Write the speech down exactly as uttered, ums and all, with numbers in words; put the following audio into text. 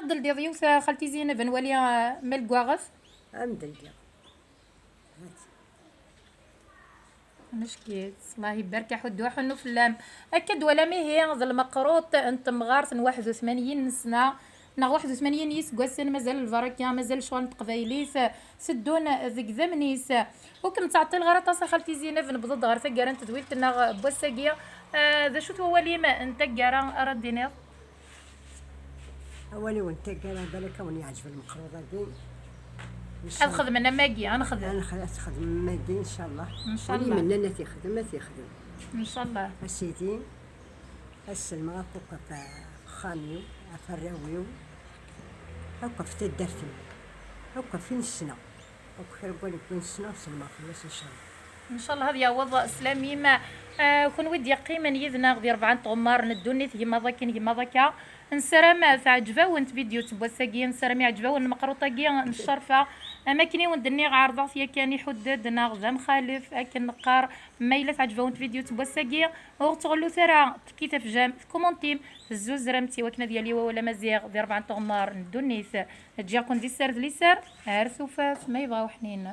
Ad d-ldiḍ yiwet, a xalti Zineb, nwali, ah, ma leggaɣet. Ad m-d-ldiɣ. Hati. Meckiet, Allah ibarek, aḥuddu aḥunnu fell-am. Akka d-twalam ihi d lmeqruṭ n temɣart n waḥed u tmanyin n sna, neɣ waḥed u tmanyin n yiseggasen, mazal lbaraka, mazal lecɣal n teqbaylit teddun deg idammen-is. Ur kem-ttɛeṭṭileɣ ara aṭas a xalti Zineb, newweḍ-d ɣer taggara n tedwilt-nneɣ n wass-agi. Ah, d acu-t wawal-im n taggara ara d-tiniḍ? Awal-iw n taggara, balak a wen-yeɛǧeb lmeqruḍ-agi. Ad xedmen am wagi, ad nexdem. Ad nexdem, ad txedmem am wagi, ncallah. Ncallah. Win imennan ad t-ixdem, ad t-ixdem. Ncallah. A sidi, ad sellmeɣ akk, akk ɣef uxxam-iw, ɣef arraw-iw, akk ɣef taddart-iw, akk ɣef win ssneɣ, akk kra n win, win ssneɣ sellmeɣ fell-as, ncallah. Ncallah ad yaweḍ sslam-im. Ah, kunwi d-yeqqimen yid-neɣ di rebɛa n tɣemmar n ddunit, gma ḍakken, gma ḍakka. Nessaram teɛǧeb-awen tvidyut n wass-agi, nessaram yeɛǧeb-awen lmeqruṭ-agi n ccerfa. Am akken i wen-d-nniɣ, ɛerḍeɣ-t yakan iḥudd-d neɣ d amxalef, akken neqqar. Ma yella teɛǧeb-awen tvidyut n wass-agi, ur ttɣellut ara, tekkit afjam, tkumuntim, tezzuzremt, i wakken ad yali wawal amaziɣ di rebɛa n tɣemmar n ddunit. Ǧǧiɣ-ken di sser d liser, ar tufat, ma yebɣa uḥnin.